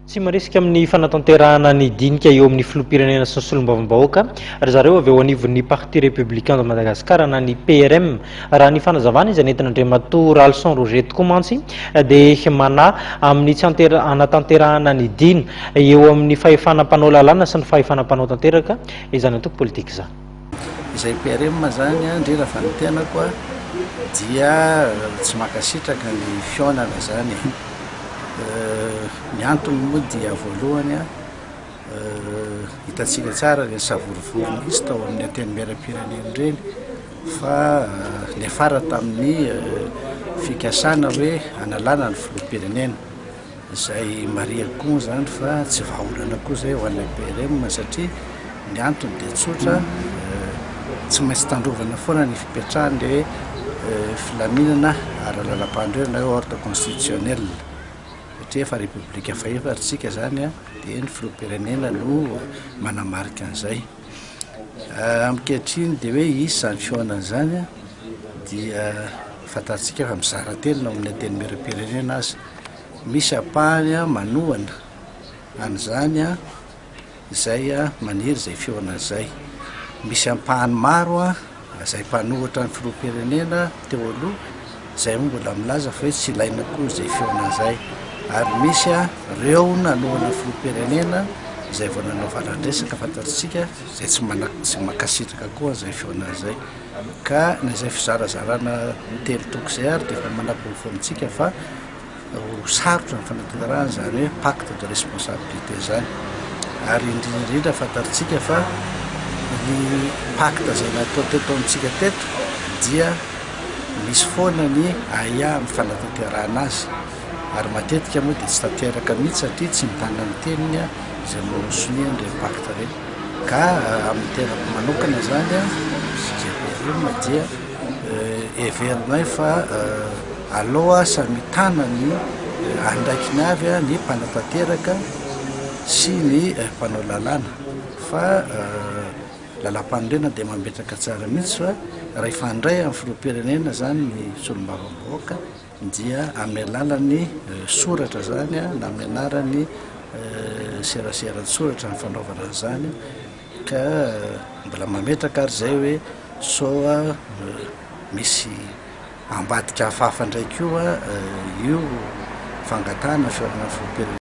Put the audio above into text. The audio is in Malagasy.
Tsy marisika amin'ny fanatanterahana ny dinika eo amin'ny filoham-pirenena sy ny solombavambahoaka ry zareo avy eo anivon'ny Parti Républicain de Madagascar na ny PRM. Raha ny fanazavana izay nentin'Andriamatoa Ralison Roger tokoa mantsy dia manahy amin'ny tsy hanatanterahana ny dina eo amin'ny fahefana mpanao lalàna sy ny fahefana mpanao tanteraka izany antoko politika izany. Izay PRM izany, indrindra fa ny tenako, dia tsy mankasitraka ny fihaonana izany e. Ny antony moa dia voalohany, hitantsika tsara ireny savorovoro nisy tao amin'ny antenimierampirenena ireny fa niafara tamin'ny fikasana hoe hanalana ny filoham-pirenena, izay marihiko koa moa izany fa tsy vahaolana koa izay ho an'ny APRM satria ny antony dia tsotra, tsy maintsy tandrovana foana ny fipetrahan'ilay filaminana ara-lalam-panorenana hoe ordre constitutionnel satria efa repoblika fahefatra isika izany dia ny filoham-pirenena no manamarika an'izay. Ankehitriny dia hoe hisy izany fihaonana izany dia fantatsika fa mizara telo na ao amin'ny antenimierampirenena aza, misy ampahany manohana an'izany izay maniry izay fihaonana izay. Misy ampahany maro izay mpanohitra ny filoham-pirenena teo aloha izay mbola milaza fa hoe tsy ilaina koa izay fihaonana izay. Ary misy ireo nanohana ny filoham-pirenena izay vao nanao valan-dresaka fantatsika izay tsy mana- tsy mankasitraka koa an'izay fihaonana izay. Ka na izay fizarazarana telo toko izay ary dia efa manaporofo amintsika fa ho sarotra ny fanatanterahana izany hoe pacte de responsabilité izany. Ary indrindra indrindra fantatsika fa ny pacte izay natao teto amintsika teto dia misy foana ny ahiahy amin'ny fanatanterahana azy. Ary matetika moa dia tsy tanteraka mihitsy satria tsy mitana ny teniny izay nosoniany ireny pacte ireny. Ka amin'ny tenako manokana izany, GPRM dia heverinay fa Aleo samy mitana ny andraikiny avy ny mpanatanteraka sy ny mpanao lalàna fa lalàmpanorenana dia mametraka tsara mihitsy fa raha hifandray amin'ny filoham-pirenena izany ny solombavambahoaka dia amin'ny alalan'ny soratra izany na amin'ny anaran'ny serasera an-tsoratra ny fanaovana an'izany ka mbola mametraka ary izay hoe sao misy Ambadika hafahafa indray koa io fangatahana fihaonana filoham-pirenena.